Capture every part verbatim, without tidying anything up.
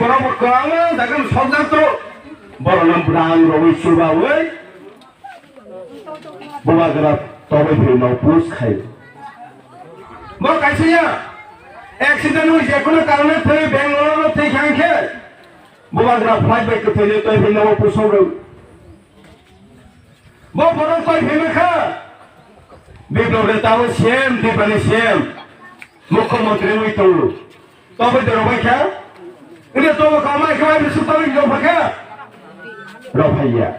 Borok bo kwbangma jaga ni sokjak to. Borok no bwrang rogwi chubawi bubagra tobwi phai no push khai. Bo kaisa ya accident wi je kono karone thwi Bangalore no thwi khang khe bubagra flight bai kwthwi le twi phai no push rw. Bo borok twi phai kha. Biplab de tabo C M, Tripura ni C M, Mukhyamantri wi tongo. Tobwi de rogwi kha. Ine tobo kha mai kha bai su tobwi rw pha kha. Rw phai ya.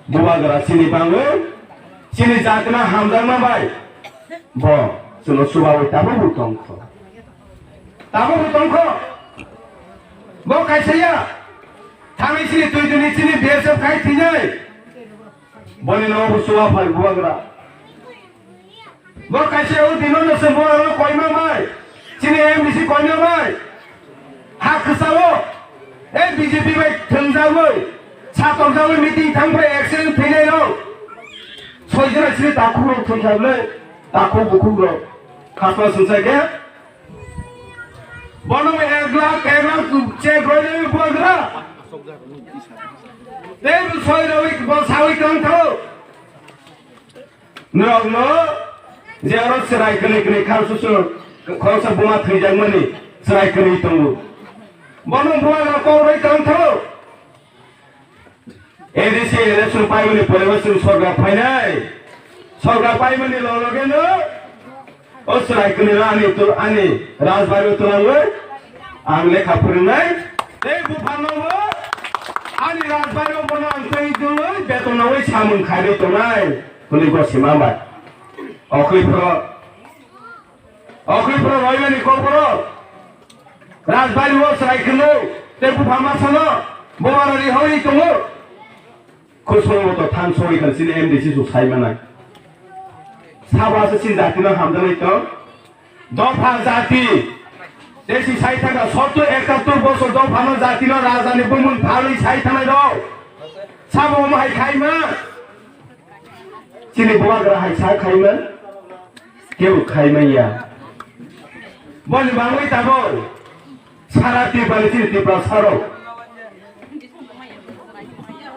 Bubagra chini bangwi, chini jatina hamjakma bai. Bo chwngno chubawi tabukbo tongkho. Tabukbo tongkho. Bo kaisa ya. Thangwi chini twi dini chini B S F khai thinai. Boni no bo chuba phai bubagra. Bo kaisa o dino no se bo aro koima mai. Chini M D C koima mai. Ha khasao. E B J P bai thwngjagwi. Satokjagwi meeting thangphai accident thwinai rok. Soi jora chini takhuk rok thwikha bwle. Takhuk bukhuk rok. Khasma swngsa khe. Bono ek lakh, ek lakh check roi roi bubagra. Tei bo soi roi bo sawi kang thao. Norokno je oro chwrai kwnwi kwnwi kha susu khoroksa buma thwijakmani chwrai kwnwi tongo. Bono bubagra kok roi tong thao. A D C election paimani pore bo chwng sorkar phainai. Sorkar paimani logeno o chwrai kwnwi ani tu-, ani rajbari o twlangwi ang lekha phwrwngnai. Tei buphano bo ani rajbari o bono ang tei dwlwi beton nawi samung khairwi tongnai. Hwnwi gosima bai. Okhwi phoro, okhwi phoro roimani kok phoro. Rajbari o chwrai kwnwi tei bupha masano bo aro rihorwi tongo. Khusung moto than soi khan chini M D C su sai manai. Sabo asa chini jati no hamjaknai tong. Dopha jati. Desi sai thangkha sottur ekattur bosor dophano jatino rajani bumung phalwi sai thangnai rok. Sabo omo hai khaima. Chini bubagra hai sa khaima. Kebo khaima ya. Boni bangwi tabok. Sara Tripura ni chini Tripura sarok.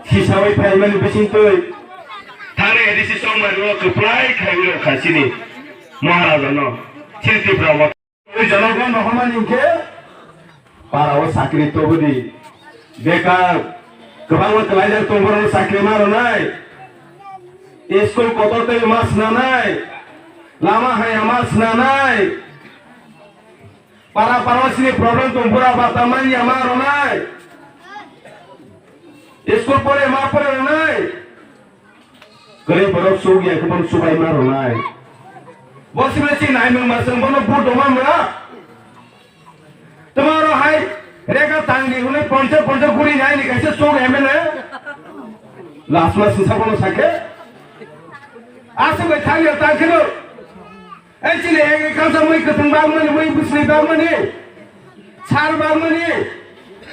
Sisawi phaimani bisingtwi. Thani A D C songmani rok kwplai khaiwi rok kha chini Maharaja no. Chini Tripura wa. Janogon rohormani hinkhe para o sakri tobodi. Bekar kwbangma kwlaijak tong borok sakri ma rwnai. School kotor tei ma swnanai. Lama haya ma swnanai. Para para sini problem tong bura bata manya ma rwnai. School pore ma pore rwnai. Kwrwi borok chuk ya khe bono chubai ma rwnai. Bo sibole chini naimung ma chwng bono vote rwma mwnga. Tomorrow hai rega tangdi hwnwi ponche ponche guri naini kaisa chuk M L A. Last ma singsa bono sakhe. Aswk bai thangya tangkheno. Ei chini agriculture mui kwthwng bagmani, mui bwsli bagmani, sar bagmani,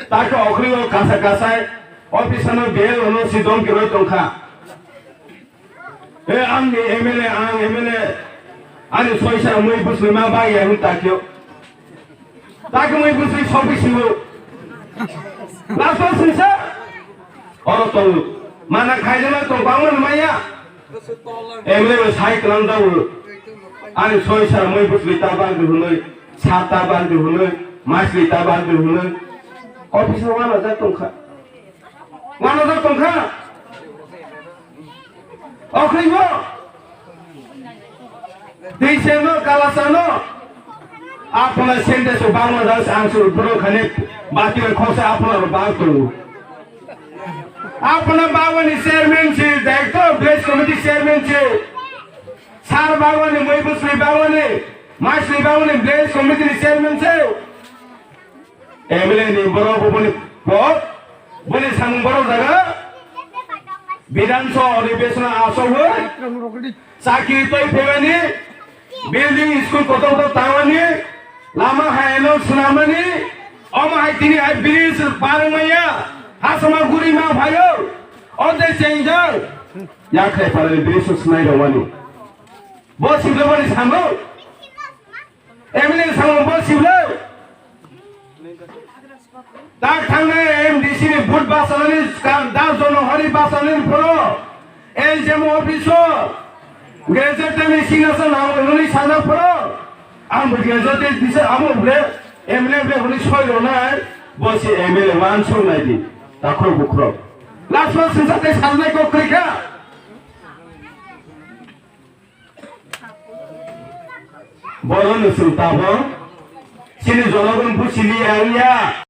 takhe okhri o kasa kasai officer no bel ono si dom kiroi tongkha. E ang ni M L A, ang M L A, ani soi sara mui bwsli ma bagya hwn takhe. Takhe mui bwsli sopi siwo. Last o singsa. Oro tongo. Mana khaijana tong bangma maya. M L A bai sai kwlang jago. Ani soi sara mui bwsli ta bagdi hwnwi, sat ta bagdi hwnwi, maisli ta bagdi hwnwi. Office o wana jak tongkha. Wana jak tongkha. Okhribo. Tei seno kalasano. Apna sende so bangma das ang so bro khane bati khose apna ro bang tu. Apna bawani chairman si, director village committee chairman si. Sar bawani, mui bwsli bawani, maisli bawani village committee ni chairman si. M L A ni borok boni pok, boni samung borok jaga. Bidhan Sabha adhibeshon asogwi. Chakri twi phaimani, building school kotor kotor tangmani, lama hai no swnamani, omo hai tini hai bridge barwng maya, hasama guri ma phaio, o de chengjak, yakhai phalani bridge swnai rwmani. Bo siblo boni samo, M L A samo bo siblo. Tak thangnai M D C ni vote bachanani, da jonohari bachanani phoro L J M office o graduate ni signature nango hwnwi sana phoro. Ang bo graduate ni teacher, amo ble M L A ble hwnwi soi rwnai, bo se M L A wansuk nai di. Takhro bukhro. Last month singsa tei salnai kok kri kha. Borokno chwng tabok chini jonogon buchili ya wngya.